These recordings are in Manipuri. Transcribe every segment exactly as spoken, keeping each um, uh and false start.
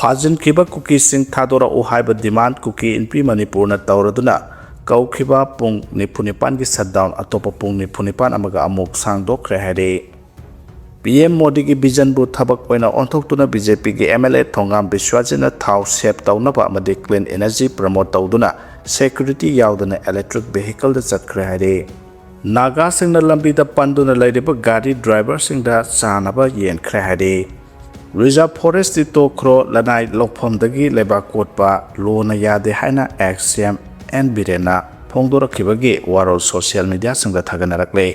ꯐꯥꯖꯤꯟꯈꯤꯕ ꯀꯨꯀꯤꯁꯤꯡ ꯊꯥꯗꯣꯔꯛꯎ ꯍꯥꯏꯕ demand ꯀꯨꯀꯤ ꯏꯟꯄꯤ ꯃꯅꯤꯄꯨꯔꯅ ꯇꯧꯔꯗꯨꯅ ꯀꯧꯈꯤꯕ ꯄꯨꯡ ꯅꯤꯐꯨ ꯅꯤꯄꯥꯟꯒꯤ shutdown ꯑꯇꯣꯞꯄ ꯄꯨꯡ ꯅꯤꯐꯨ ꯅꯤꯄꯥꯟ ꯑꯃꯒ ꯑꯃꯨꯛ ꯁꯥꯡꯗꯣꯛꯈ꯭ꯔꯦ ꯍꯥꯏꯔꯤ꯫ ꯄꯤ ꯑꯦꯝ ꯃꯣꯗꯤꯒꯤ vision ꯕꯨ ꯊꯕꯛ ꯑꯣꯏꯅ ꯑꯣꯟꯊꯣꯛꯇꯨꯅ ꯕꯤ ꯖꯦ ꯄꯤꯒꯤ ꯑꯦꯝ ꯑꯦꯜ ꯑꯦ ꯊꯣꯡꯒꯥꯝ ꯕꯤꯁ꯭ꯋꯥꯖꯤꯠꯅ ꯊꯥꯎ save ꯇꯧꯅꯕ ꯑꯃꯗꯤ clean energy promote ꯇꯧꯗꯨꯅ security ꯌꯥꯎꯗꯅ electric vehicle ꯗ ꯆꯠꯈ꯭ꯔꯦ ꯍꯥꯏꯔꯤ꯫ ꯅꯥꯒꯥꯁꯤꯡꯅ ꯂꯝꯕꯤꯗ ꯄꯟꯗꯨꯅ ꯂꯩꯔꯤꯕ ꯒꯥꯔꯤ driver ꯁꯤꯡꯗ ꯆꯥꯅꯕ ꯌꯦꯟꯈ꯭ꯔꯦ ꯍꯥꯏꯔꯤ꯫ Reserve forest ꯇꯤ ꯇꯣꯛꯈ꯭ꯔꯣ, ꯂꯅꯥꯏ ꯂꯧꯐꯝꯗꯒꯤ ꯂꯩꯕꯥꯛ ꯀꯣꯠꯄ ꯂꯣꯅ ꯌꯥꯗꯦ ꯍꯥꯏꯅ ex C M N ꯕꯤꯔꯦꯟꯅ ꯐꯣꯡꯗꯣꯔꯛꯈꯤꯕꯒꯤ ꯋꯥꯔꯣꯜ social media ꯁꯤꯡꯗ ꯊꯥꯒꯠꯅꯔꯛꯂꯦ꯫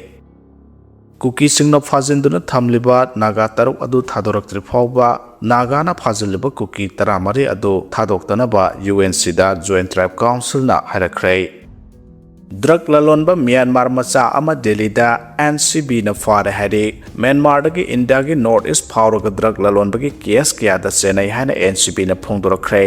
ꯀꯨꯀꯤꯁꯤꯡꯅ ꯐꯥꯖꯤꯟꯗꯨꯅ ꯊꯝꯂꯤꯕ ꯅꯥꯒꯥ ꯇꯔꯨꯛ ꯑꯗꯨ ꯊꯥꯗꯣꯔꯛꯇ꯭ꯔꯤ ꯐꯥꯎꯕ ꯅꯥꯒꯥꯅ ꯐꯥꯖꯤꯜꯂꯤꯕ ꯀꯨꯀꯤ ꯇꯔꯥꯃꯔꯤ ꯑꯗꯨ ꯊꯥꯗꯣꯛꯇꯅꯕ ꯌꯨ ꯑꯦꯟ ꯁꯤꯗ Joint Tribe Council ꯅ ꯍꯥꯏꯔꯛꯈ꯭ꯔꯦ꯫ Drug ꯂꯂꯣꯟꯕ ꯃ꯭ꯌꯥꯟꯃꯥꯔ ꯃꯆꯥ ꯑꯃ ꯗꯦꯜꯂꯤꯗ ꯑꯦꯟ ꯁꯤ ꯕꯤꯅ ꯐꯥꯔꯦ ꯍꯥꯏꯔꯤ꯫ ꯃ꯭ꯌꯥꯟꯃꯥꯔꯗꯒꯤ ꯏꯟꯗꯤꯌꯥꯒꯤ North East ꯐꯥꯎꯔꯒ drug ꯂꯂꯣꯟꯕꯒꯤ case ꯀꯌꯥꯗ ꯆꯦꯟꯅꯩ ꯍꯥꯏꯅ N C ꯕꯤꯅ ꯐꯣꯡꯗꯣꯔꯛꯈ꯭ꯔꯦ꯫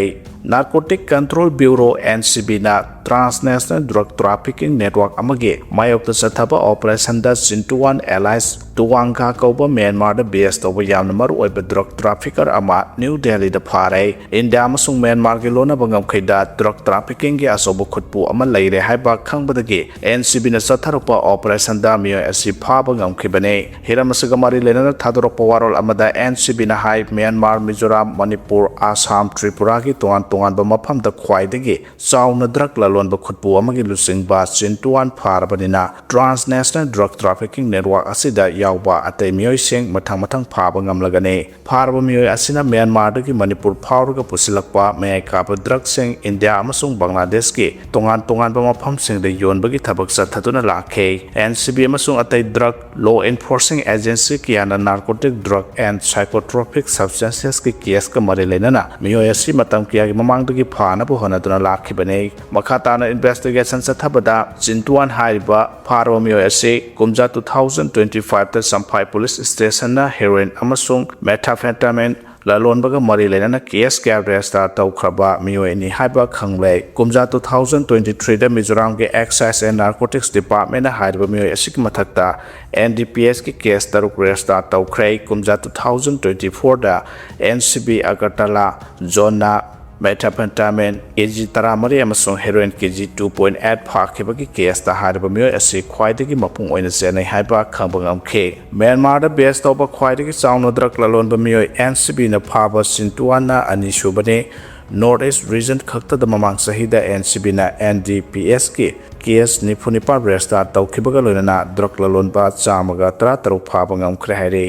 Narcotic Control Bureau, N C B ꯅ transnational drug trafficking network ꯑꯃꯒꯤ ꯃꯥꯌꯣꯛꯇ ꯆꯠꯊꯕ operation ꯗ ꯆꯤꯟꯇꯨꯋꯥꯟ alias ꯇꯨꯋꯥꯡꯒꯥ ꯀꯧꯕ ꯃ꯭ꯌꯥꯟꯃꯥꯔꯗ base ꯇꯧꯕ ꯌꯥꯝꯅ ꯃꯔꯨꯑꯣꯏꯕ drug trafficker ꯑꯃ ꯅ꯭ꯌꯨ ꯗꯦꯜꯂꯤꯗ ꯐꯥꯔꯦ꯫ ꯏꯟꯗꯤꯌꯥ ꯑꯃꯁꯨꯡ ꯃ꯭ꯌꯥꯟꯃꯥꯔꯒꯤ ꯂꯣꯟꯅꯕ ꯉꯝꯈꯩꯗ drug trafficking ꯒꯤ ꯑꯆꯧꯕ ꯈꯨꯠꯄꯨ ꯑꯃ ꯂꯩꯔꯦ ꯍꯥꯏꯕ ꯈꯪꯕꯗꯒꯤ ꯑꯦꯟ ꯁꯤ ꯕꯤꯅ ꯆꯠꯊꯔꯛꯄ operation ꯗ ꯃꯤꯑꯣꯏ ꯑꯁꯤ ꯐꯥꯕ ꯉꯝꯈꯤꯕꯅꯤ꯫ ꯍꯤꯔꯝ ꯑꯁꯤꯒ ꯃꯔꯤ ꯂꯩꯅꯅ ꯊꯥꯗꯣꯔꯛꯄ ꯋꯥꯔꯣꯜ ꯑꯃꯗ ꯑꯦꯟ ꯁꯤ ꯕꯤꯅ ꯍꯥꯏ, ꯃ꯭ꯌꯥꯟꯃꯥꯔ, ꯃꯤꯖꯣꯔꯥꯝ, ꯃꯅꯤꯄꯨꯔ, ꯑꯁꯥꯝ, ꯇ꯭ꯔꯤꯄꯨꯔꯥꯒꯤ ꯇꯣꯉꯥꯟ ꯇꯣꯉꯥꯟꯕ ꯃꯐꯝꯗ ꯈ꯭ꯋꯥꯏꯗꯒꯤ ꯆꯥꯎꯅ drug ꯂꯂꯣꯟꯕ ꯈꯨꯠꯄꯨ ꯑꯃꯒꯤ ꯂꯨꯆꯤꯡꯕ ꯆꯤꯟꯇꯨꯋꯥꯟ ꯐꯥꯔꯕꯅꯤꯅ, transnational drug trafficking network ꯑꯁꯤꯗ ꯌꯥꯎꯕ ꯑꯇꯩ ꯃꯤꯑꯣꯏꯁꯤꯡ ꯃꯊꯪ ꯃꯊꯪ ꯐꯥꯕ ꯉꯝꯂꯒꯅꯤ꯫ ꯐꯥꯔꯕ ꯃꯤꯑꯣꯏ ꯑꯁꯤꯅ ꯃ꯭ꯌꯥꯟꯃꯥꯔꯗꯒꯤ ꯃꯅꯤꯄꯨꯔ ꯐꯥꯎꯔꯒ ꯄꯨꯁꯤꯜꯂꯛꯄ ꯃꯌꯥꯏ ꯀꯥꯕ drug ꯁꯤꯡ ꯏꯟꯗꯤꯌꯥ ꯑꯃꯁꯨꯡ ꯕꯪꯒ꯭ꯂꯥꯗꯦꯁꯀꯤ ꯇꯣꯉꯥꯟ ꯇꯣꯉꯥꯟꯕ ꯃꯐꯝꯁꯤꯡꯗ ꯌꯣꯟꯕꯒꯤ ꯊꯕꯛ ꯆꯠꯊꯗꯨꯅ ꯂꯥꯛꯈꯤ꯫ ꯑꯦꯟ ꯁꯤ ꯕꯤ ꯑꯃꯁꯨꯡ ꯑꯇꯩ drug law enforcing agency ꯀꯌꯥꯅ narcotic drug and psychotropic substances ꯀꯤ case ꯀ ꯃꯔꯤ ꯂꯩꯅꯅ ꯃꯤꯑꯣꯏ ꯑꯁꯤ ꯃꯇꯝ ꯀꯌꯥꯒꯤ ꯃꯃꯥꯡꯗꯒꯤ ꯐꯥꯅꯕ ꯍꯣꯠꯅꯗꯨꯅ ꯂꯥꯛꯈꯤꯕꯅꯤ꯫ ꯃꯈꯥ ꯇꯥꯅ investigation ꯆꯠꯊꯕꯗ ꯆꯤꯟꯇꯨꯋꯥꯟ ꯍꯥꯏꯔꯤꯕ ꯐꯥꯔꯕ ꯃꯤꯑꯣꯏ ꯑꯁꯤ ꯀꯨꯝꯖꯥ two thousand twenty five ꯇ ꯆꯝꯐꯥꯏ police station ꯅ heroin ꯑꯃꯁꯨꯡ methamphetamine ꯂꯂꯣꯟꯕꯒ ꯃꯔꯤ ꯂꯩꯅꯅ ꯀꯦꯁ ꯀꯌꯥ ꯔꯦꯖꯤꯁꯇꯥꯔ ꯇꯧꯈ꯭ꯔꯕ ꯃꯤꯑꯣꯏ ꯑꯅꯤ ꯍꯥꯏꯕ ꯈꯪꯂꯦ꯫ ꯀꯨꯝꯖꯥ ꯇꯨ ꯊꯥꯎꯖꯟ ꯇ꯭ꯋꯦꯟꯇꯤ ꯊ꯭ꯔꯤꯗ ꯃꯤꯖꯣꯔꯥꯝꯒꯤ ꯑꯦꯛꯁꯥꯏꯖ ꯑꯦꯟ ꯅꯥꯔꯀꯣꯇꯤꯛꯁ ꯗꯤꯄꯥꯔꯠꯃꯦꯟꯅ ꯍꯥꯏꯔꯤꯕ ꯃꯤꯑꯣꯏ ꯑꯁꯤꯒꯤ ꯃꯊꯛꯇ ꯑꯦꯟ ꯗꯤ ꯄꯤ ꯑꯦꯁꯀꯤ ꯀꯦꯁ ꯇꯔꯨꯛ ꯔꯦꯖꯤꯁꯇꯥꯔ ꯇꯧꯈ꯭ꯔꯦ꯫ ꯀꯨꯝꯖꯥ ꯇꯨ ꯊꯥꯎꯖꯟ ꯇ꯭ꯋꯦꯟꯇꯤ ꯐꯣꯔꯗ ꯑꯦꯟ ꯁꯤ ꯕꯤ ꯑꯒꯔꯇꯂꯥ ꯖꯣꯟꯅ methamphetamine ꯀꯦ ꯖꯤ ꯇꯔꯥꯃꯔꯤ ꯑꯃꯁꯨꯡ heroin K G two point eight ꯐꯥꯈꯤꯕꯒꯤ ꯀꯦꯁꯇ ꯍꯥꯏꯔꯤꯕ ꯃꯤꯑꯣꯏ ꯑꯁꯤ ꯈ꯭ꯋꯥꯏꯗꯒꯤ ꯃꯄꯨꯡ ꯑꯣꯏꯅ ꯆꯦꯟꯅꯩ ꯍꯥꯏꯕ ꯈꯪꯕ ꯉꯝꯈꯤ꯫ ꯃ꯭ꯌꯥꯟꯃꯥꯔꯗ ꯕꯦꯖ ꯇꯧꯕ ꯈ꯭ꯋꯥꯏꯗꯒꯤ ꯆꯥꯎꯅ ꯗ꯭ꯔꯒ ꯂꯂꯣꯟꯕ ꯃꯤꯑꯣꯏ ꯑꯦꯟ ꯁꯤ ꯕꯤꯅ ꯐꯥꯕ ꯁꯤꯟꯇꯨꯋꯥꯟꯅ ꯑꯅꯤꯁꯨꯕꯅꯤ꯫ ꯅꯣꯔꯠ ꯏꯁ ꯔꯤꯖꯟ ꯈꯛꯇꯗ ꯃꯃꯥꯡ ꯆꯍꯤꯗ N C ꯕꯤꯅ and D P ꯑꯦꯁꯀꯤ ꯀꯦꯁ ꯅꯤꯐꯨ ꯅꯤꯄꯥꯟ ꯔꯦꯖꯤꯁꯇꯥꯔ ꯇꯧꯈꯤꯕꯒ ꯂꯣꯏꯅꯅ ꯗ꯭ꯔꯒ ꯂꯂꯣꯟꯕ ꯆꯥꯝꯃꯒ ꯇꯔꯥꯇꯔꯨꯛ ꯐꯥꯕ ꯉꯝꯈ꯭ꯔꯦ ꯍꯥꯏꯔꯤ꯫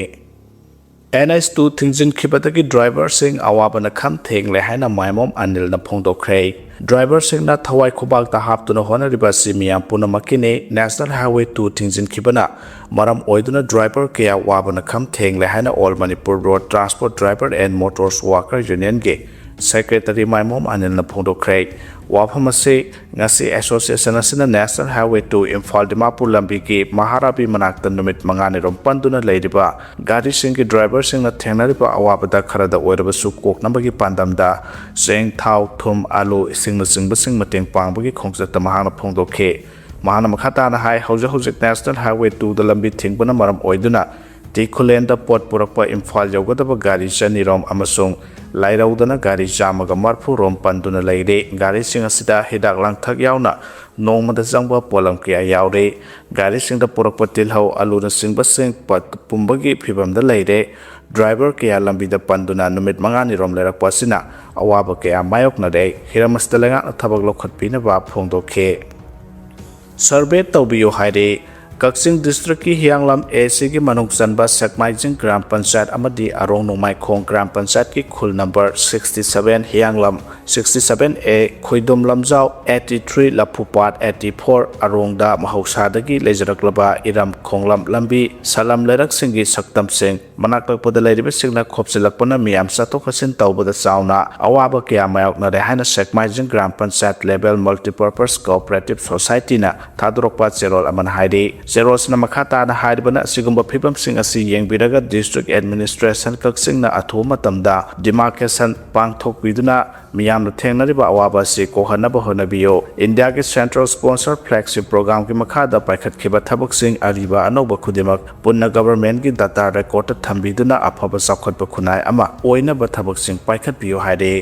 ꯑꯦꯟ ꯑꯩꯆ ꯇꯨ ꯊꯤꯡꯖꯤꯟꯈꯤꯕꯗꯒꯤ ꯗ꯭ꯔꯥꯏꯚꯔꯁꯤꯡ ꯑꯋꯥꯕꯅ ꯈꯝ ꯊꯦꯡꯂꯦ ꯍꯥꯏꯅ ꯃꯥꯏꯃꯣꯝ ꯑꯅꯤꯜꯅ ꯐꯣꯡꯗꯣꯛꯈ꯭ꯔꯦ꯫ ꯗ꯭ꯔꯥꯏꯚꯔꯁꯤꯡꯅ ꯊꯋꯥꯏ ꯈꯨꯕꯥꯛꯇ ꯍꯥꯞꯇꯨꯅ ꯍꯣꯠꯅꯔꯤꯕ ꯑꯁꯤ ꯃꯤꯌꯥꯝ ꯄꯨꯝꯅꯃꯛꯀꯤꯅꯤ꯫ ꯅꯦꯁꯅꯦꯜ ꯍꯥꯏꯋꯦ ꯇꯨ ꯊꯤꯡꯖꯤꯟꯈꯤꯕꯅ ꯃꯔꯝ ꯑꯣꯏꯗꯨꯅ ꯗ꯭ꯔꯥꯏꯚꯔ ꯀꯌꯥ ꯋꯥꯕꯅ ꯈꯝ ꯊꯦꯡꯂꯦ ꯍꯥꯏꯅ All Manipur Road Transport Driver and Motors Worker Unionꯒꯤ ꯁꯦꯀ꯭ꯔꯦꯇꯔꯤ ꯃꯥꯏꯃꯣꯝ ꯑꯅꯤꯜꯅ ꯐꯣꯡꯗꯣꯛꯈ꯭ꯔꯦ꯫ ꯋꯥꯐꯝ ꯑꯁꯤ ꯉꯁꯤ ꯑꯦꯁꯣꯁꯤꯌꯦꯁꯟ ꯑꯁꯤꯅ national highway two Imphal Dimapur ꯂꯝꯕꯤꯒꯤ ꯃꯍꯥꯔꯥꯕꯤ ꯃꯅꯥꯛꯇ ꯅꯨꯃꯤꯠ ꯃꯉꯥꯅꯤꯔꯣꯝ ꯄꯟꯗꯨꯅ ꯂꯩꯔꯤꯕ ꯒꯥꯔꯤꯁꯤꯡꯒꯤ ꯗ꯭ꯔꯥꯏꯚꯔꯁꯤꯡꯅ ꯊꯦꯡꯅꯔꯤꯕ ꯑꯋꯥꯕꯗ ꯈꯔꯗ ꯑꯣꯏꯔꯕꯁꯨ ꯀꯣꯛꯅꯕꯒꯤ ꯄꯥꯟꯗꯝꯗ ꯆꯦꯡ, ꯊꯥꯎ, ꯊꯨꯝ, ꯑꯥꯂꯨ, ꯏꯁꯤꯡꯅꯆꯤꯡꯕꯁꯤꯡ ꯃꯇꯦꯡ ꯄꯥꯡꯕꯒꯤ ꯈꯣꯡꯆꯠꯇ ꯃꯍꯥꯛꯅ ꯐꯣꯡꯗꯣꯛꯈꯤ꯫ ꯃꯍꯥꯛꯅ ꯃꯈꯥ ꯇꯥꯅ ꯍꯥꯏ, ꯍꯧꯖꯤꯛ ꯍꯧꯖꯤꯛ ꯅꯦꯁꯅꯦꯜ ꯍꯥꯏꯋꯦ ꯇꯨꯗ ꯂꯝꯕꯤ ꯊꯤꯡꯕꯅ ꯃꯔꯝ ꯑꯣꯏꯗꯨꯅ ꯇꯤ ꯈꯨꯂꯦꯟꯗ ꯄꯣꯠ ꯄꯨꯔꯛꯄ ꯏꯝꯐꯥꯜ ꯌꯧꯒꯗꯕ ꯒꯥꯔꯤ ꯆꯅꯤꯔꯣꯝ ꯑꯃꯁꯨꯡ ꯂꯥꯏꯔꯧꯗꯅ ꯒꯥꯔꯤ ꯆꯥꯝꯃꯒ ꯃꯔꯐꯨ ꯔꯣꯝ ꯄꯟꯗꯨꯅ ꯂꯩꯔꯤ꯫ ꯒꯥꯔꯤꯁꯤꯡ ꯑꯁꯤꯗ ꯍꯤꯗꯥꯛ ꯂꯥꯡꯊꯛ ꯌꯥꯎꯅ ꯅꯣꯡꯃꯗ ꯆꯪꯕ ꯄꯣꯠꯂꯝ ꯀꯌꯥ ꯌꯥꯎꯔꯤ꯫ ꯒꯥꯔꯤꯁꯤꯡꯗ ꯄꯨꯔꯛꯄ ꯇꯤꯜꯍꯧ, ꯑꯂꯨꯅꯆꯤꯡꯕꯁꯤꯡ ꯄꯠ ꯄꯨꯝꯕꯒꯤ ꯐꯤꯕꯝꯗ ꯂꯩꯔꯦ꯫ ꯗ꯭ꯔꯥꯏꯚꯔ ꯀꯌꯥ ꯂꯝꯕꯤꯗ ꯄꯟꯗꯨꯅ ꯅꯨꯃꯤꯠ ꯃꯉꯥꯅꯤꯔꯣꯝ ꯂꯩꯔꯛꯄ ꯑꯁꯤꯅ ꯑꯋꯥꯕ ꯀꯌꯥ ꯃꯥꯌꯣꯛꯅꯔꯦ꯫ ꯍꯤꯔꯝ ꯑꯁꯤꯗ ꯂꯩꯉꯥꯛꯅ ꯊꯕꯛ ꯂꯧꯈꯠꯄꯤꯅꯕ ꯐꯣꯡꯗꯣꯛꯈꯤ꯫ ꯁꯔꯚꯦ ꯇꯧꯕꯤꯌꯨ ꯍꯥꯏꯔꯤ꯫ ꯀꯛꯆꯤꯡ ꯗꯤꯁꯇ꯭ꯔꯤꯛꯀꯤ ꯍꯤꯌꯥꯡꯂꯝ ꯑꯦ ꯁꯤꯒꯤ ꯃꯅꯨꯡ ꯆꯟꯕ ꯁꯦꯛꯃꯥꯏꯖꯤꯡ ꯒ꯭ꯔꯥꯝ ꯄꯟꯆꯥꯌꯠ ꯑꯃꯗꯤ ꯑꯔꯣꯡ ꯅꯣꯡꯃꯥꯏꯈꯣꯡ ꯒ꯭ꯔꯥꯝ ꯄꯟꯆꯥꯌꯠꯀꯤ ꯈꯨꯜ ꯅꯝꯕꯔ ꯁꯤꯛꯁꯇꯤ ꯁꯚꯦꯟ ꯍꯤꯌꯥꯡꯂꯝ Sixty seven A, ꯈꯣꯏꯗꯨꯝ ꯂꯝꯖꯥꯎ, eighty three ꯂꯐꯨꯄꯥꯠ, eighty four ꯑꯔꯣꯡꯗ ꯃꯍꯧꯁꯥꯗꯒꯤ ꯂꯩꯖꯔꯛꯂꯕ ꯏꯔꯝ ꯈꯣꯡꯂꯝ ꯂꯝꯕꯤ, ꯁꯂꯝ ꯂꯩꯔꯛꯁꯤꯡꯒꯤ ꯁꯛꯇꯝꯁꯤꯡ ꯃꯅꯥꯛ ꯅꯛꯄꯗ ꯂꯩꯔꯤꯕꯁꯤꯡꯅ ꯈꯣꯞꯆꯤꯜꯂꯛꯄꯅ ꯃꯤꯌꯥꯝ ꯆꯠꯊꯣꯛ ꯆꯠꯁꯤꯟ ꯇꯧꯕꯗ ꯆꯥꯎꯅ ꯑꯋꯥꯕ ꯀꯌꯥ ꯃꯥꯌꯣꯛꯅꯔꯦ ꯍꯥꯏꯅ ꯁꯦꯛꯃꯥꯏꯖꯤꯡ gram panchayat Level Multipurpose Cooperative Society ꯅ ꯊꯥꯗꯣꯔꯛꯄ ꯆꯦꯔꯣꯜ ꯑꯃꯅ ꯍꯥꯏꯔꯤ꯫ ꯆꯦꯔꯣꯜꯁꯤꯅ ꯃꯈꯥ ꯇꯥꯅ ꯍꯥꯏꯔꯤꯕꯅ, ꯑꯁꯤꯒꯨꯝꯕ ꯐꯤꯕꯝꯁꯤꯡ ꯑꯁꯤ ꯌꯦꯡꯕꯤꯔꯒ district administration ꯀꯛꯆꯤꯡꯅ ꯑꯊꯨꯕ ꯃꯇꯝꯗ demarcation ꯄꯥꯡꯊꯣꯛꯄꯤꯗꯨꯅ ꯃꯤꯌꯥꯝꯅ ꯊꯦꯡꯅꯔꯤꯕ ꯑꯋꯥꯕ ꯑꯁꯤ ꯀꯣꯛꯍꯟꯅꯕ ꯍꯣꯠꯅꯕꯤꯌꯨ꯫ ꯏꯟꯗꯤꯌꯥꯒꯤ central sponsor flagship program ꯒꯤ ꯃꯈꯥꯗ ꯄꯥꯏꯈꯠꯈꯤꯕ ꯊꯕꯛꯁꯤꯡ ꯑꯔꯤꯕ ꯑꯅꯧꯕ ꯈꯨꯗꯤꯡꯃꯛ ꯄꯨꯟꯅ government ꯀꯤ data record ꯊꯝꯕꯤꯗꯨꯅ ꯑꯐꯕ ꯆꯥꯎꯈꯠꯄ ꯈꯨꯟꯅꯥꯏ ꯑꯃ ꯑꯣꯏꯅꯕ ꯊꯕꯛꯁꯤꯡ ꯄꯥꯏꯈꯠꯄꯤꯌꯨ ꯍꯥꯏꯔꯤ꯫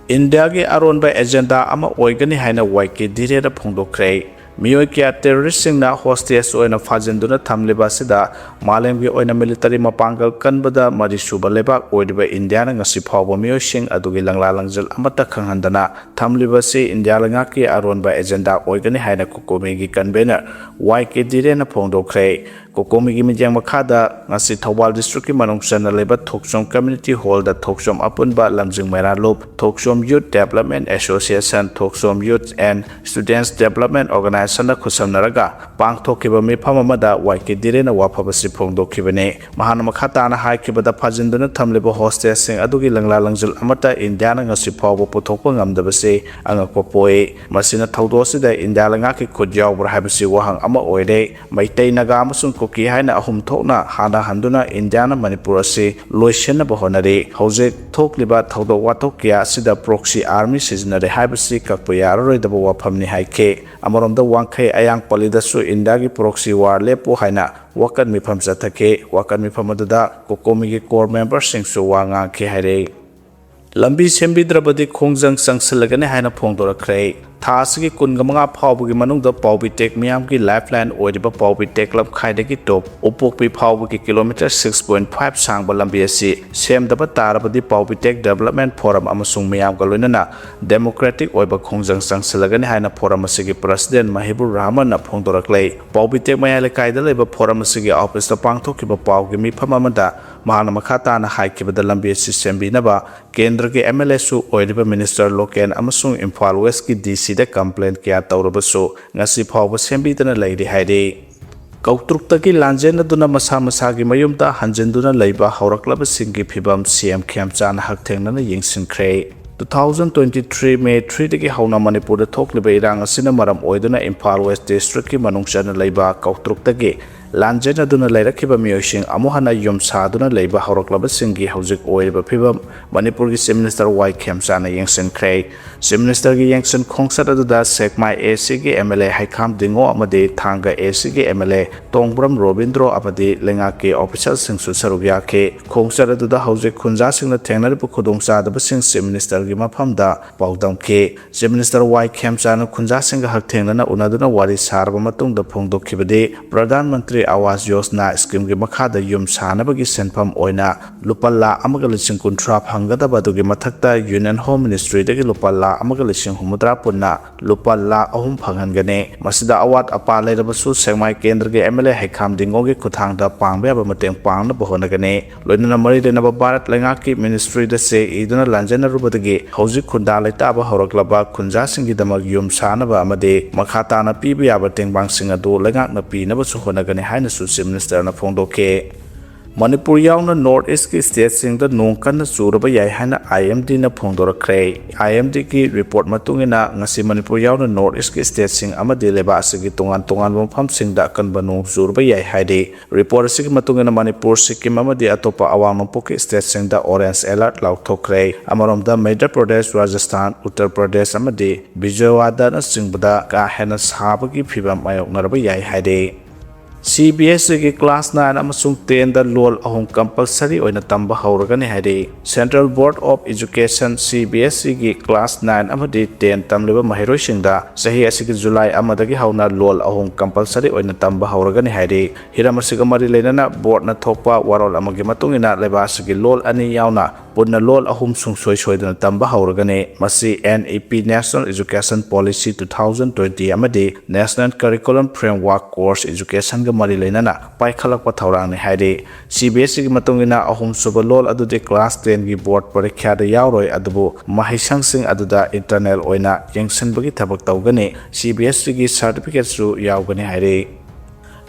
ꯏꯟꯗꯤꯌꯥꯒꯤ ꯑꯔꯣꯟꯕ agenda ꯑꯃ ꯑꯣꯏꯒꯅꯤ ꯍꯥꯏꯅ ꯋꯥꯏ ꯀꯦ ꯙꯤꯔꯦꯟꯅ ꯐꯣꯡꯗꯣꯛꯈ꯭ꯔꯦ꯫ ꯃꯤꯑꯣꯏ ꯀꯌꯥ terrorist ꯁꯤꯡꯅ hostage ꯑꯣꯏꯅ ꯐꯥꯖꯤꯟꯗꯨꯅ ꯊꯝꯂꯤꯕ ꯑꯁꯤꯗ ꯃꯥꯂꯦꯝꯒꯤ ꯑꯣꯏꯅ military ꯃꯄꯥꯡꯒꯜ ꯀꯟꯕꯗ ꯃꯔꯤꯁꯨꯕ ꯂꯩꯕꯥꯛ ꯑꯣꯏꯔꯤꯕ ꯏꯟꯗꯤꯌꯥꯅ ꯉꯁꯤ ꯐꯥꯎꯕ ꯃꯤꯑꯣꯏꯁꯤꯡ ꯑꯗꯨꯒꯤ ꯂꯪꯂꯥ ꯂꯪꯖꯜ ꯑꯃꯠꯇ ꯈꯪꯍꯟꯗꯅ ꯊꯝꯂꯤꯕ ꯑꯁꯤ ꯏꯟꯗꯤꯌꯥ ꯂꯩꯉꯥꯛꯀꯤ ꯑꯔꯣꯟꯕ agenda ꯑꯣꯏꯒꯅꯤ ꯍꯥꯏꯅ ꯀꯣꯀꯣꯃꯤꯒꯤ convener ꯋꯥꯏ ꯀꯦ ꯙꯤꯔꯦꯟꯅ ꯐꯣꯡꯗꯣꯛꯈ꯭ꯔꯦ꯫ ꯀꯣꯀꯣꯃꯤꯒꯤ ꯃꯤꯠꯌꯦꯡ ꯃꯈꯥꯗ ꯉꯁꯤ ꯊꯧꯕꯥꯜ district ꯀꯤ ꯃꯅꯨꯡ ꯆꯟꯅ ꯂꯩꯕ ꯊꯣꯛꯆꯣꯝ community hall ꯗ ꯊꯣꯛꯆꯣꯝ ꯑꯄꯨꯟꯕ ꯂꯝꯖꯤꯡ ꯃꯩꯔꯥ ꯂꯨꯞ, ꯊꯣꯛꯆꯣꯝ Youth Development Association, Thokchom Youth and Students Development Organization ꯅ ꯈꯨꯠꯁꯝꯅꯔꯒ ꯄꯥꯡꯊꯣꯛꯈꯤꯕ ꯃꯤꯐꯝ ꯑꯃꯗ ꯋꯥꯏ ꯀꯦ ꯙꯤꯔꯦꯟꯅ ꯋꯥꯐꯝ ꯑꯁꯤ ꯐꯣꯡꯗꯣꯛꯈꯤꯕꯅꯤ꯫ ꯃꯍꯥꯛꯅ ꯃꯈꯥ ꯇꯥꯅ ꯍꯥꯏꯈꯤꯕꯗ, ꯐꯥꯖꯤꯟꯗꯨꯅ ꯊꯝꯂꯤꯕ hostage ꯁꯤꯡ ꯑꯗꯨꯒꯤ ꯂꯪꯂꯥ ꯂꯪꯖꯜ ꯑꯃꯠꯇ ꯏꯟꯗꯤꯌꯥꯅ ꯉꯁꯤ ꯐꯥꯎꯕ ꯄꯨꯊꯣꯛꯄ ꯉꯝꯗꯕꯁꯤ ꯑꯉꯛꯄ ꯄꯣꯛꯏ꯫ ꯃꯁꯤꯅ ꯊꯧꯗꯣꯛ ꯑꯁꯤꯗ ꯏꯟꯗꯤꯌꯥ ꯂꯩꯉꯥꯛꯀꯤ ꯈꯨꯠ ꯌꯥꯎꯕ꯭ꯔꯥ ꯍꯥꯏꯕꯁꯤ ꯋꯥꯍꯪ ꯑꯃ ꯑꯣꯏꯔꯦ꯫ ꯃꯩꯇꯩ, ꯅꯥꯒꯥ ꯑꯃꯁꯨꯡ ꯀꯨꯀꯤ ꯍꯥꯏꯅ ꯑꯍꯨꯝ ꯊꯣꯛꯅ ꯍꯥꯟꯅ ꯍꯟꯗꯨꯅ ꯏꯟꯗꯤꯌꯥꯅ ꯃꯅꯤꯄꯨꯔ ꯑꯁꯤ ꯂꯣꯏꯁꯤꯟꯅꯕ ꯍꯣꯠꯅꯔꯤ꯫ ꯍꯧꯖꯤꯛ ꯊꯣꯛꯂꯤꯕ ꯊꯧꯗꯣꯛ ꯋꯥꯊꯣꯛ ꯀꯌꯥ ꯑꯁꯤꯗ proxy army ꯁꯤꯖꯤꯟꯅꯔꯦ ꯍꯥꯏꯕꯁꯤ ꯀꯛꯄ ꯌꯥꯔꯔꯣꯏꯗꯕ ꯋꯥꯐꯝꯅꯤ ꯍꯥꯏꯈꯤ꯫ ꯑꯃꯔꯣꯝꯗ ꯋꯥꯡꯈꯩ ꯑꯌꯥꯡ ꯄꯜꯂꯤꯗꯁꯨ ꯏꯟꯗꯤꯌꯥꯒꯤ proxy war ꯂꯦꯞꯄꯨ ꯍꯥꯏꯅ ꯋꯥꯀꯠ ꯃꯤꯐꯝ ꯆꯠꯊꯈꯤ꯫ ꯋꯥꯀꯠ ꯃꯤꯐꯝ ꯑꯗꯨꯗ ꯀꯣꯀꯣꯃꯤꯒꯤ core member ꯁꯤꯡꯁꯨ ꯋꯥ ꯉꯥꯡꯈꯤ ꯍꯥꯏꯔꯤ꯫ ꯂꯝꯕꯤ ꯁꯦꯝꯕꯤꯗ꯭ꯔꯕꯗꯤ ꯈꯣꯡꯖꯪ ꯆꯪꯁꯤꯜꯂꯒꯅꯤ ꯍꯥꯏꯅ ꯐꯣꯡꯗꯣꯔꯛꯈ꯭ꯔꯦ꯫ ꯊꯥ ꯑꯁꯤꯒꯤ ꯀꯨꯟꯒ ꯃꯉꯥ ꯐꯥꯎꯕꯒꯤ ꯃꯅꯨꯡꯗ ꯄꯥꯎꯕꯤꯇꯦꯛ ꯃꯤꯌꯥꯝꯒꯤ ꯂꯥꯏꯐꯂꯥꯏꯟ ꯑꯣꯏꯔꯤꯕ ꯄꯥꯎꯕꯤꯇꯦꯛ ꯂꯝꯈꯥꯏꯗꯒꯤ ꯇꯣꯞ ꯎꯄꯣꯛꯄꯤ ꯐꯥꯎꯕꯒꯤ ꯀꯤꯂꯣꯃꯤꯇꯔ ꯁꯤꯛꯁ ꯄꯣꯏꯟ ꯐꯥꯏꯚ ꯁꯥꯡꯕ ꯂꯝꯕꯤ ꯑꯁꯤ ꯁꯦꯝꯗꯕ ꯇꯥꯔꯕꯗꯤ ꯄꯥꯎꯕꯤꯇꯦꯛ ꯗꯦꯕꯂꯞꯃꯦꯟ ꯐꯣꯔꯝ ꯑꯃꯁꯨꯡ ꯃꯤꯌꯥꯝꯒ ꯂꯣꯏꯅꯅ ꯗꯦꯃꯣꯀ꯭ꯔꯦꯇꯤꯛ ꯑꯣꯏꯕ ꯈꯣꯡꯖꯪ ꯆꯪꯁꯤꯜꯂꯒꯅꯤ ꯍꯥꯏꯅ ꯐꯣꯔꯝ ꯑꯁꯤꯒꯤ ꯄ꯭ꯔꯁꯤꯗꯦꯟ ꯃꯍꯤꯕꯨꯔ ꯔꯍꯃꯟꯅ ꯐꯣꯡꯗꯣꯔꯛꯂꯦ꯫ ꯄꯥꯎꯕꯤꯇꯦꯛ ꯃꯌꯥꯏ ꯂꯩꯀꯥꯏꯗ ꯂꯩꯕ ꯐꯣꯔꯝ ꯑꯁꯤꯒꯤ ꯑꯣꯐꯤꯁꯇ ꯄꯥꯡꯊꯣꯛꯈꯤꯕ ꯄꯥꯎꯒꯤ ꯃꯤꯐꯝ ꯑꯃꯗ ꯃꯍꯥꯛꯅ ꯃꯈꯥ ꯇꯥꯅ ꯍꯥꯏꯈꯤꯕꯗ ꯂꯝꯕꯤ ꯑꯁꯤ ꯁꯦꯝꯕꯤꯅꯕ ꯀꯦꯟꯗ꯭ꯔꯒꯤ ꯑꯦꯝ ꯑꯦꯜ ꯑꯦꯁꯨ ꯑꯣꯏꯔꯤꯕ ꯃꯤꯅꯤꯁꯇꯔ ꯂꯣꯀꯦꯟ ꯑꯃꯁꯨꯡ ꯏꯝꯐꯥꯜ ꯋꯦꯁꯀꯤ ꯗꯤ ꯁꯤꯗ ꯀꯝꯄ꯭ꯂꯦꯟ ꯀꯌꯥ ꯇꯧꯔꯕꯁꯨ ꯉꯁꯤ ꯐꯥꯎꯕ ꯁꯦꯝꯕꯤꯗꯅ ꯂꯩꯔꯤ ꯍꯥꯏꯔꯤ꯫ ꯀꯧꯇ꯭ꯔꯨꯛꯇꯒꯤ ꯂꯥꯟꯖꯦꯟꯅꯗꯨꯅ ꯃꯁꯥ ꯃꯁꯥꯒꯤ ꯃꯌꯨꯝꯗ ꯍꯟꯖꯤꯟꯗꯨꯅ ꯂꯩꯕ ꯍꯧꯔꯛꯂꯕꯁꯤꯡꯒꯤ ꯐꯤꯕꯝ ꯁꯤ ꯑꯦꯝ ꯈꯦꯝꯆꯥꯅ ꯍꯛꯊꯦꯡꯅꯅ ꯌꯦꯡꯁꯤꯟꯈ꯭ꯔꯦ꯫ Two thousand twenty three May ꯊ꯭ꯔꯤꯗꯒꯤ ꯍꯧꯅ ꯃꯅꯤꯄꯨꯔꯗ ꯊꯣꯛꯂꯤꯕ ꯏꯔꯥꯡ ꯑꯁꯤꯅ ꯃꯔꯝ ꯑꯣꯏꯗꯨꯅ ꯏꯝꯐꯥꯜ ꯋꯦꯁ ꯗꯤꯁꯇ꯭ꯔꯤꯛꯀꯤ ꯃꯅꯨꯡ ꯆꯟꯅ ꯂꯩꯕ ꯀꯧꯇ꯭ꯔꯨꯛꯇꯒꯤ ꯂꯥꯟꯖꯦꯟꯅꯗꯨꯅ ꯂꯩꯔꯛꯈꯤꯕ ꯃꯤꯑꯣꯏꯁꯤꯡ ꯑꯃꯨꯛ ꯍꯟꯅ ꯌꯨꯝ ꯁꯥꯗꯨꯅ ꯂꯩꯕ ꯍꯧꯔꯛꯂꯕꯁꯤꯡꯒꯤ ꯍꯧꯖꯤꯛ ꯑꯣꯏꯔꯤꯕ ꯐꯤꯕꯝ ꯃꯅꯤꯄꯨꯔꯒꯤ ꯆꯤꯐ ꯃꯤꯅꯤꯁꯇꯔ ꯋꯥꯏ ꯈꯦꯝꯆꯥꯅ ꯌꯦꯡꯁꯤꯟꯈ꯭ꯔꯦ꯫ ꯆꯤꯐ ꯃꯤꯅꯤꯁꯇꯔꯒꯤ ꯌꯦꯡꯁꯤꯟ ꯈꯣꯡꯆꯠ ꯑꯗꯨꯗ ꯁꯦꯛꯃꯥꯏ ꯑꯦ ꯁꯤꯒꯤ ꯑꯦꯝ ꯑꯦꯜ ꯑꯦ ꯍꯩꯈꯥꯝ ꯗꯤꯡꯉꯣ ꯑꯃꯗꯤ ꯊꯥꯡꯒ ꯑꯦ ꯁꯤꯒꯤ ꯑꯦꯝ ꯑꯦꯜ ꯑꯦ ꯇꯣꯡꯕ꯭ꯔꯝ ꯔꯣꯕꯤꯟꯗ꯭ꯔꯣ ꯑꯃꯗꯤ ꯂꯩꯉꯥꯛꯀꯤ ꯑꯣꯐꯤꯁꯤꯌꯦꯜꯁꯤꯡꯁꯨ ꯁꯔꯨꯛ ꯌꯥꯈꯤ꯫ ꯈꯣꯡꯆꯠ ꯑꯗꯨꯗ ꯍꯧꯖꯤꯛ ꯈꯨꯟꯖꯥꯁꯤꯡꯅ ꯊꯦꯡꯅꯔꯤꯕ ꯈꯨꯗꯣꯡꯆꯥꯗꯕꯁꯤꯡ ꯆꯤꯐ ꯃꯤꯅꯤꯁꯇꯔꯒꯤ ꯃꯐꯝꯗ ꯄꯥꯎꯗꯝꯈꯤ꯫ ꯆꯤꯐ ꯃꯤꯅꯤꯁꯇꯔ ꯋꯥꯏ ꯈꯦꯝꯆꯥꯅ ꯈꯨꯟꯖꯥꯁꯤꯡꯒ ꯍꯛꯊꯦꯡꯅꯅ ꯎꯅꯗꯨꯅ ꯋꯥꯔꯤ ꯁꯥꯔꯕ ꯃꯇꯨꯡꯗ ꯐꯣꯡꯗꯣꯛꯈꯤꯕꯗꯤ, ꯄ꯭ꯔꯙꯥꯟ ꯃꯟꯇ꯭ꯔꯤ ꯑꯋꯥꯁ ꯌꯣꯖꯅꯥ ꯁ꯭ꯀꯤꯝꯒꯤ ꯃꯈꯥꯗ ꯌꯨꯝ ꯁꯥꯅꯕꯒꯤ ꯁꯦꯟꯐꯝ ꯑꯣꯏꯅ ꯂꯨꯄꯥ ꯂꯥꯈ ꯑꯃꯒ ꯂꯤꯁꯤꯡ ꯀꯨꯟꯊ꯭ꯔꯥ ꯐꯪꯒꯗꯕ ꯑꯗꯨꯒꯤ ꯃꯊꯛꯇ ꯌꯨꯅꯤꯌꯟ ꯍꯣꯝ ꯃꯤꯅꯤꯁꯇ꯭ꯔꯤꯗꯒꯤ ꯂꯨꯄꯥ ꯂꯥꯈ ꯑꯃꯒ ꯂꯤꯁꯤꯡ ꯍꯨꯝꯐꯨꯇꯔꯥ ꯄꯨꯟꯅ ꯂꯨꯄꯥ ꯂꯥꯈ ꯑꯍꯨꯝ ꯐꯪꯍꯟꯒꯅꯤ꯫ ꯃꯁꯤꯗ ꯑꯋꯥꯠ ꯑꯄꯥ ꯂꯩꯔꯕꯁꯨ ꯁꯦꯛꯃꯥꯏ ꯀꯦꯟꯗ꯭ꯔꯒꯤ ꯑꯦꯝ ꯑꯦꯜ ꯑꯦ ꯍꯩꯈꯥꯝ ꯗꯤꯡꯒꯣꯒꯤ ꯈꯨꯠꯊꯥꯡꯗ ꯄꯥꯡꯕ ꯌꯥꯕ ꯃꯇꯦꯡ ꯄꯥꯡꯅꯕ ꯍꯣꯠꯅꯒꯅꯤ꯫ ꯂꯣꯏꯅꯅ ꯃꯔꯤ ꯂꯩꯅꯕ ꯚꯥꯔꯠ ꯂꯩꯉꯥꯛꯀꯤ ꯃꯤꯅꯤꯁꯇ꯭ꯔꯤꯗ ꯆꯦ ꯏꯗꯨꯅ ꯂꯥꯟꯖꯦꯟꯅꯔꯨꯕꯗꯒꯤ ꯍꯧꯖꯤꯛ ꯈꯨꯟꯗꯥ ꯂꯩꯇꯥꯕ ꯍꯧꯔꯛꯂꯕ ꯈꯨꯟꯖꯥꯁꯤꯡꯒꯤꯗꯃꯛ ꯌꯨꯝ ꯁꯥꯅꯕ ꯑꯃꯗꯤ ꯃꯈꯥ ꯇꯥꯅ ꯄꯤꯕ ꯌꯥꯕ ꯇꯦꯡꯕꯥꯡꯁꯤꯡ ꯑꯗꯨ ꯂꯩꯉꯥꯛꯅ ꯄꯤꯅꯕꯁꯨ ꯍꯣꯠꯅꯒꯅꯤ ꯍꯥꯏꯅꯁꯨ ꯆꯤꯐ ꯃꯤꯅꯤꯁꯇꯔꯅ ꯐꯣꯡꯗꯣꯛꯈꯤ꯫ ꯃꯅꯤꯄꯨꯔ ꯌꯥꯎꯅ ꯅꯣꯔꯠ ꯏꯁꯀꯤ ꯁ꯭ꯇꯦꯠꯁꯤꯡꯗ ꯅꯣꯡ ꯀꯟꯅ ꯆꯨꯔꯕ ꯌꯥꯏ ꯍꯥꯏꯅ ꯑꯥꯏ ꯑꯦꯝ ꯗꯤꯅ ꯐꯣꯡꯗꯣꯔꯛꯈ꯭ꯔꯦ꯫ ꯑꯥꯏ ꯑꯦꯝ ꯗꯤꯒꯤ ꯔꯤꯄꯣꯔꯠ ꯃꯇꯨꯡ ꯏꯟꯅ ꯉꯁꯤ ꯃꯅꯤꯄꯨꯔ ꯌꯥꯎꯅ ꯅꯣꯔꯠ ꯏꯁꯀꯤ ꯁ꯭ꯇꯦꯠꯁꯤꯡ ꯑꯃꯗꯤ ꯂꯩꯕꯥꯛ ꯑꯁꯤꯒꯤ ꯇꯣꯉꯥꯟ ꯇꯣꯉꯥꯟꯕ ꯃꯐꯝꯁꯤꯡꯗ ꯑꯀꯟꯕ ꯅꯣꯡ ꯆꯨꯔꯕ ꯌꯥꯏ ꯍꯥꯏꯔꯤ꯫ ꯔꯤꯄꯣꯔꯠ ꯑꯁꯤꯒꯤ ꯃꯇꯨꯡ ꯏꯟꯅ ꯃꯅꯤꯄꯨꯔ, ꯁꯤꯛꯀꯤꯝ ꯑꯃꯗꯤ ꯑꯇꯣꯞꯄ ꯑꯋꯥꯡ ꯅꯣꯡꯄꯣꯛꯀꯤ ꯁ꯭ꯇꯦꯠꯁꯤꯡꯗ ꯑꯣꯔꯦꯟꯖ ꯑꯦꯂꯔꯠ ꯂꯥꯎꯊꯣꯛꯈ꯭ꯔꯦ꯫ ꯑꯃꯔꯣꯝꯗ ꯃꯩꯙ꯭ꯌ ꯄ꯭ꯔꯗꯦꯁ, ꯔꯥꯖꯁꯊꯥꯟ, ꯎꯠꯇꯔ ꯄ꯭ꯔꯗꯦꯁ ꯑꯃꯗꯤ ꯕꯤꯖꯌꯋꯥꯗꯥꯅꯆꯤꯡꯕꯗ ꯀꯥ ꯍꯦꯟꯅ ꯁꯥꯕꯒꯤ ꯐꯤꯕꯝ ꯃꯥꯌꯣꯛꯅꯔꯕ ꯌꯥꯏ ꯍꯥꯏꯔꯤ꯫ ꯁꯤ ꯕꯤ ꯑꯦꯁ ꯏꯒꯤ ꯀ꯭ꯂꯥꯁ ꯅꯥꯏꯟ ꯑꯃꯁꯨꯡ ꯇꯦꯟꯗ ꯂꯣꯜ ꯑꯍꯨꯝ ꯀꯝꯄꯜꯁꯔꯤ ꯑꯣꯏꯅ ꯇꯝꯕ ꯍꯧꯔꯒꯅꯤ ꯍꯥꯏꯔꯤ꯫ Central Board of Education, C B S ꯏꯒꯤ ꯀ꯭ꯂꯥꯁ ꯅꯥꯏꯟ ꯑꯃꯗꯤ ꯇꯦꯟ ꯇꯝꯂꯤꯕ ꯃꯍꯩꯔꯣꯏꯁꯤꯡꯗ ꯆꯍꯤ ꯑꯁꯤꯒꯤ ꯖꯨꯂꯥꯏ ꯑꯃꯗꯒꯤ ꯍꯧꯅ ꯂꯣꯜ ꯑꯍꯨꯝ ꯀꯝꯄꯜꯁꯔꯤ ꯑꯣꯏꯅ ꯇꯝꯕ ꯍꯧꯔꯒꯅꯤ ꯍꯥꯏꯔꯤ꯫ ꯍꯤꯔꯝ ꯑꯁꯤꯒ ꯃꯔꯤ ꯂꯩꯅꯅ ꯕꯣꯔꯗꯅ ꯊꯣꯛꯄ ꯋꯥꯔꯣꯜ ꯑꯃꯒꯤ ꯃꯇꯨꯡ ꯏꯟꯅ ꯂꯩꯕꯥꯛ ꯑꯁꯤꯒꯤ ꯂꯣꯜ ꯑꯅꯤ ꯌꯥꯎꯅ ꯄꯨꯟꯅ ꯂꯣꯜ ꯑꯍꯨꯝ ꯁꯨꯡꯁꯣꯏ ꯁꯣꯏꯗꯅ ꯇꯝꯕ ꯍꯧꯔꯒꯅꯤ꯫ ꯃꯁꯤ N E P, National Education Policy two thousand twenty, ꯑꯃꯗꯤ National Curriculum Framework, Course Educationꯒ ꯃꯔꯤ ꯂꯩꯅꯅ ꯄꯥꯏꯈꯠꯂꯛꯄ ꯊꯧꯔꯥꯡꯅꯤ ꯍꯥꯏꯔꯤ꯫ ꯁꯤ ꯕꯤ ꯑꯦꯁ ꯏꯒꯤ ꯃꯇꯨꯡ ꯏꯟꯅ ꯑꯍꯨꯝꯁꯨꯕ ꯂꯣꯜ ꯑꯗꯨꯗꯤ ꯀ꯭ꯂꯥꯁ ꯇꯦꯟꯒꯤ ꯕꯣꯔꯗ ꯄꯔꯤꯈ꯭ꯌꯥꯗ ꯌꯥꯎꯔꯣꯏ, ꯑꯗꯨꯕꯨ ꯃꯍꯩꯁꯪꯁꯤꯡ ꯑꯗꯨꯗ ꯏꯟꯇꯔꯅꯦꯜ ꯑꯣꯏꯅ ꯌꯦꯡꯁꯤꯟꯕꯒꯤ ꯊꯕꯛ ꯇꯧꯒꯅꯤ꯫ ꯁꯤ ꯕꯤ ꯑꯦꯁ ꯏꯒꯤ ꯁꯥꯔꯇꯤꯐꯤꯀꯦꯠꯁꯨ ꯌꯥꯎꯒꯅꯤ ꯍꯥꯏꯔꯤ꯫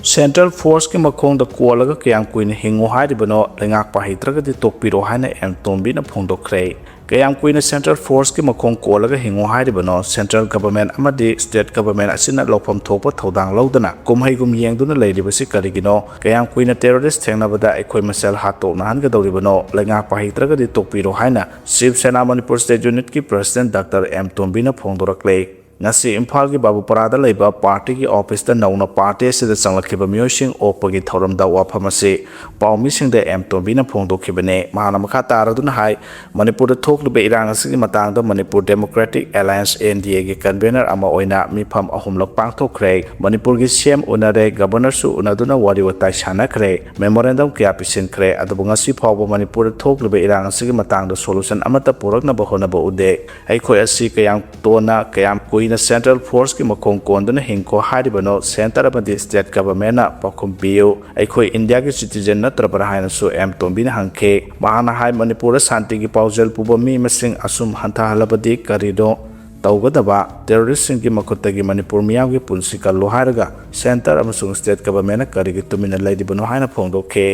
ꯁꯦꯟꯇ꯭ꯔꯦꯜ ꯐꯣꯔꯁꯀꯤ ꯃꯈꯣꯡꯗ ꯀꯣꯜꯂꯒ ꯀꯌꯥꯝ ꯀꯨꯏꯅ ꯍꯤꯡꯉꯨ ꯍꯥꯏꯔꯤꯕꯅꯣ? ꯂꯩꯉꯥꯛꯄ ꯍꯩꯇ꯭ꯔꯒꯗꯤ ꯇꯣꯛꯄꯤꯔꯣ ꯍꯥꯏꯅ ꯑꯦꯝ ꯇꯣꯝꯕꯤꯅ ꯐꯣꯡꯗꯣꯛꯈ꯭ꯔꯦ꯫ ꯀꯌꯥꯝ ꯀꯨꯏꯅ ꯁꯦꯟꯇ꯭ꯔꯦꯜ ꯐꯣꯔꯁꯀꯤ ꯃꯈꯣꯡ ꯀꯣꯜꯂꯒ ꯍꯤꯡꯉꯨ ꯍꯥꯏꯔꯤꯕꯅꯣ? ꯁꯦꯟꯇ꯭ꯔꯦꯜ ꯒꯚꯔꯟꯃꯦꯟꯠ ꯑꯃꯗꯤ ꯁ꯭ꯇꯦꯠ ꯒꯚꯔꯟꯃꯦꯟꯠ ꯑꯁꯤꯅ ꯂꯧꯐꯝ ꯊꯣꯛꯄ ꯊꯧꯗꯥꯡ ꯂꯧꯗꯅ ꯀꯨꯝꯍꯩꯒꯨꯝ ꯌꯦꯡꯗꯨꯅ ꯂꯩꯔꯤꯕꯁꯤ ꯀꯔꯤꯒꯤꯅꯣ? ꯀꯌꯥꯝ ꯀꯨꯏꯅ ꯇꯦꯔꯣꯔꯤꯁ꯭ꯠ ꯊꯦꯡꯅꯕꯗ ꯑꯩꯈꯣꯏ ꯃꯁꯦꯜ ꯍꯥꯠꯇꯣꯛꯅꯍꯟꯒꯗꯧꯔꯤꯕꯅꯣ? ꯂꯩꯉꯥꯛꯄ ꯍꯩꯇ꯭ꯔꯒꯗꯤ ꯇꯣꯛꯄꯤꯔꯣ ꯍꯥꯏꯅ ꯁꯤꯕ ꯁꯦꯅꯥ ꯃꯅꯤꯄꯨꯔ ꯁ꯭ꯇꯦꯠ ꯌꯨꯅꯤꯠꯀꯤ ꯄ꯭ꯔꯁꯤꯗꯦꯟꯠ ꯗꯥꯛꯇꯔ ꯑꯦꯝ ꯇꯣꯝꯕꯤꯅ ꯐꯣꯡꯗꯣꯔꯛꯂꯦ꯫ ꯉꯁꯤ ꯏꯝꯐꯥꯜꯒꯤ ꯕꯥꯕꯨꯄꯥꯔꯥꯗ ꯂꯩꯕ ꯄꯥꯔꯇꯤꯒꯤ ꯑꯣꯐꯤꯁꯇ ꯅꯧꯅ ꯄꯥꯔꯇꯤ ꯑꯁꯤꯗ ꯆꯪꯂꯛꯈꯤꯕ ꯃꯤꯑꯣꯏꯁꯤꯡ ꯑꯣꯛꯄꯒꯤ ꯊꯧꯔꯝꯗ ꯋꯥꯐꯝ ꯑꯁꯤ ꯄꯥꯎꯃꯤꯁꯤꯡꯗ ꯑꯦꯝ ꯇꯣꯝꯕꯤꯅ ꯐꯣꯡꯗꯣꯛꯈꯤꯕꯅꯤ꯫ ꯃꯍꯥꯛꯅ ꯃꯈꯥ ꯇꯥꯔꯗꯨꯅ ꯍꯥꯏ, ꯃꯅꯤꯄꯨꯔꯗ ꯊꯣꯛꯂꯤꯕ ꯏꯔꯥꯡ ꯑꯁꯤꯒꯤ ꯃꯇꯥꯡꯗ Manipur democratic alliance, N D Aꯒꯤ ꯀꯟꯚꯦꯅꯔ ꯑꯃ ꯑꯣꯏꯅ ꯃꯤꯐꯝ ꯑꯍꯨꯝꯂꯛ ꯄꯥꯡꯊꯣꯛꯈ꯭ꯔꯦ꯫ ꯃꯅꯤꯄꯨꯔꯒꯤ ꯁꯤ ꯑꯦꯝ ꯎꯅꯔꯦ, ꯒꯕꯔꯅꯔꯁꯨ ꯎꯅꯗꯨꯅ ꯋꯥꯔꯤ ꯋꯥꯇꯥꯏ ꯁꯥꯟꯅꯈ꯭ꯔꯦ, ꯃꯦꯃꯣꯔꯦꯟꯗꯝ ꯀꯌꯥ ꯄꯤꯁꯤꯟꯈ꯭ꯔꯦ, ꯑꯗꯨꯕꯨ ꯉꯁꯤ ꯐꯥꯎꯕ ꯃꯅꯤꯄꯨꯔꯗ ꯊꯣꯛꯂꯤꯕ ꯏꯔꯥꯡ ꯑꯁꯤꯒꯤ ꯃꯇꯥꯡꯗ ꯁꯣꯂꯨꯁꯟ ꯑꯃꯠꯇ ꯄꯨꯔꯛꯅꯕ ꯍꯣꯠꯅꯕ ꯎꯗꯦ꯫ ꯑꯩꯈꯣꯏ ꯑꯁꯤ ꯀꯌꯥꯝ ꯇꯣꯟꯅ, ꯀꯌꯥꯝ ꯀꯨꯏꯅ ꯁꯦꯟꯇ꯭ꯔꯦꯜ ꯐꯣꯔꯁꯀꯤ ꯃꯈꯣꯡ ꯀꯣꯟꯗꯨꯅ ꯍꯤꯡꯈꯣ ꯍꯥꯏꯔꯤꯕꯅꯣ? ꯁꯦꯟꯇꯔ ꯑꯃꯗꯤ ꯁ꯭ꯇꯦꯠ ꯒꯚꯔꯟꯃꯦꯟꯠꯅ ꯄꯥꯎꯈꯨꯝ ꯄꯤꯌꯨ꯫ ꯑꯩꯈꯣꯏ ꯏꯟꯗꯤꯌꯥꯒꯤ ꯁꯤꯇꯤꯖꯦꯟ ꯅꯠꯇ꯭ꯔꯕ꯭ꯔꯥ ꯍꯥꯏꯅꯁꯨ ꯑꯦꯝ ꯇꯣꯝꯕꯤꯅ ꯍꯪꯈꯤ꯫ ꯃꯍꯥꯛꯅ ꯍꯥꯏ, ꯃꯅꯤꯄꯨꯔꯗ ꯁꯥꯟꯇꯤꯒꯤ ꯄꯥꯎꯖꯦꯜ ꯄꯨꯕ ꯃꯤ ꯃꯁꯤꯡ ꯑꯁꯨꯝ ꯍꯟꯊꯍꯜꯂꯕꯗꯤ ꯀꯔꯤꯅꯣ ꯇꯧꯒꯗꯕ? ꯇꯦꯔꯣꯔꯤꯁ꯭ꯠꯁꯤꯡꯒꯤ ꯃꯈꯨꯠꯇꯒꯤ ꯃꯅꯤꯄꯨꯔ ꯃꯤꯌꯥꯝꯒꯤ ꯄꯨꯟꯁꯤ ꯀꯜꯂꯨ ꯍꯥꯏꯔꯒ ꯁꯦꯟꯇꯔ ꯑꯃꯁꯨꯡ ꯁ꯭ꯇꯦꯠ ꯒꯚꯔꯟꯃꯦꯟꯠꯅ ꯀꯔꯤꯒꯤ ꯇꯨꯃꯤꯟꯅ ꯂꯩꯔꯤꯕꯅꯣ ꯍꯥꯏꯅ ꯐꯣꯡꯗꯣꯛꯈꯤ꯫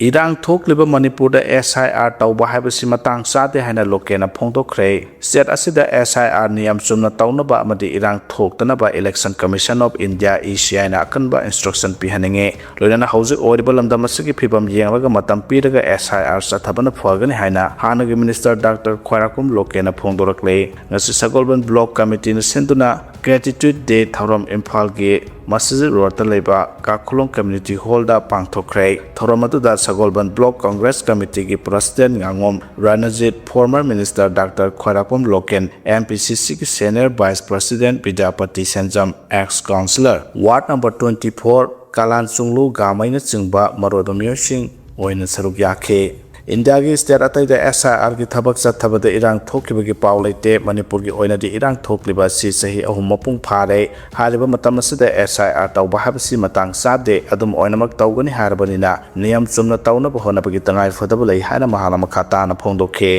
ꯏꯔꯥꯡ ꯊꯣꯛꯂꯤꯕ ꯃꯅꯤꯄꯨꯔꯗ S I R ꯇꯧꯕ ꯍꯥꯏꯕꯁꯤ ꯃꯇꯥꯡ ꯆꯥꯗꯦ ꯍꯥꯏꯅ ꯂꯣꯀꯦꯟꯅ ꯐꯣꯡꯗꯣꯛꯈ꯭ꯔꯦ꯫ ꯁ꯭ꯇꯦꯠ ꯑꯁꯤꯗ S I R ꯅꯤꯌꯝ ꯆꯨꯝꯅ ꯇꯧꯅꯕ ꯑꯃꯗꯤ ꯏꯔꯥꯡ ꯊꯣꯛꯇꯅꯕ Election Commission of India, E C I ꯅ ꯑꯀꯟꯕ ꯏꯟꯁꯇ꯭ꯔꯛꯁꯟ ꯄꯤꯍꯟꯅꯤꯡꯉꯤ꯫ ꯂꯣꯏꯅꯅ ꯍꯧꯖꯤꯛ ꯑꯣꯏꯔꯤꯕ ꯂꯝꯗꯝ ꯑꯁꯤꯒꯤ ꯐꯤꯕꯝ ꯌꯦꯡꯂꯒ ꯃꯇꯝ ꯄꯤꯔꯒ S I R ꯆꯠꯊꯕꯅ ꯐꯒꯅꯤ ꯍꯥꯏꯅ ꯍꯥꯟꯅꯒꯤ ꯃꯤꯅꯤꯁꯇꯔ ꯗꯥꯛꯇꯔ ꯈ꯭ꯋꯥꯏꯔꯥꯛꯄꯝ ꯂꯣꯀꯦꯟꯅ ꯐꯣꯡꯗꯣꯔꯛꯂꯦ꯫ ꯉꯁꯤ ꯁꯒꯣꯜꯕꯟ ꯕ꯭ꯂꯣꯛ ꯀꯃꯤꯇꯤꯅ ꯁꯤꯟꯗꯨꯅ Gratitude Day ꯊꯧꯔꯝ ꯏꯝꯐꯥꯜꯒꯤ ꯃꯁꯖꯤꯗ ꯔꯣꯗꯇ ꯂꯩꯕ ꯀꯥꯈꯨꯂꯣꯡ ꯀꯝꯃ꯭ꯌꯨꯅꯤꯇꯤ ꯍꯣꯜꯗ ꯄꯥꯡꯊꯣꯛꯈ꯭ꯔꯦ꯫ ꯊꯧꯔꯝ ꯑꯗꯨꯗ ꯁꯒꯣꯜꯕꯟ ꯕ꯭ꯂꯣꯛ ꯀꯪꯒ꯭ꯔꯦꯁ ꯀꯃꯤꯇꯤꯒꯤ ꯄ꯭ꯔꯁꯤꯗꯦꯟꯠ ꯉꯥꯉꯣꯝ Ranjit, former minister doctor Khwairakpam Loken, M P C ꯁꯤꯒꯤ senior vice president Bidyapati Senjam, ex councillor, ward number twenty four ꯀꯥꯂꯥꯟ ꯆꯨꯡꯂꯨ ꯒꯥꯃꯩꯅꯆꯤꯡꯕ ꯃꯔꯨꯑꯣꯏꯕ ꯃꯤꯑꯣꯏꯁꯤꯡ ꯑꯣꯏꯅ ꯁꯔꯨꯛ ꯌꯥꯈꯤ꯫ ꯏꯟꯗꯤꯌꯥꯒꯤ ꯁ꯭ꯇꯦꯠ ꯑꯇꯩꯗ ꯑꯦꯁ ꯑꯥꯏ ꯑꯥꯔꯒꯤ ꯊꯕꯛ ꯆꯠꯊꯕꯗ ꯏꯔꯥꯡ ꯊꯣꯛꯈꯤꯕꯒꯤ ꯄꯥꯎ ꯂꯩꯇꯦ꯫ ꯃꯅꯤꯄꯨꯔꯒꯤ ꯑꯣꯏꯅꯗꯤ ꯏꯔꯥꯡ ꯊꯣꯛꯂꯤꯕ ꯑꯁꯤ ꯆꯍꯤ ꯑꯍꯨꯝ ꯃꯄꯨꯡ ꯐꯥꯔꯦ꯫ ꯍꯥꯏꯔꯤꯕ ꯃꯇꯝ ꯑꯁꯤꯗ ꯑꯦꯁ ꯑꯥꯏ ꯑꯥꯔ ꯇꯧꯕ ꯍꯥꯏꯕꯁꯤ ꯃꯇꯥꯡ ꯆꯥꯗꯦ꯫ ꯑꯗꯨꯝ ꯑꯣꯏꯅꯃꯛ ꯇꯧꯒꯅꯤ ꯍꯥꯏꯔꯕꯅꯤꯅ ꯅꯤꯌꯝ ꯆꯨꯝꯅ ꯇꯧꯅꯕ ꯍꯣꯠꯅꯕꯒꯤ ꯇꯉꯥꯏ ꯐꯗꯕ ꯂꯩ ꯍꯥꯏꯅ ꯃꯍꯥꯛꯅ ꯃꯈꯥ ꯇꯥꯅ ꯐꯣꯡꯗꯣꯛꯈꯤ꯫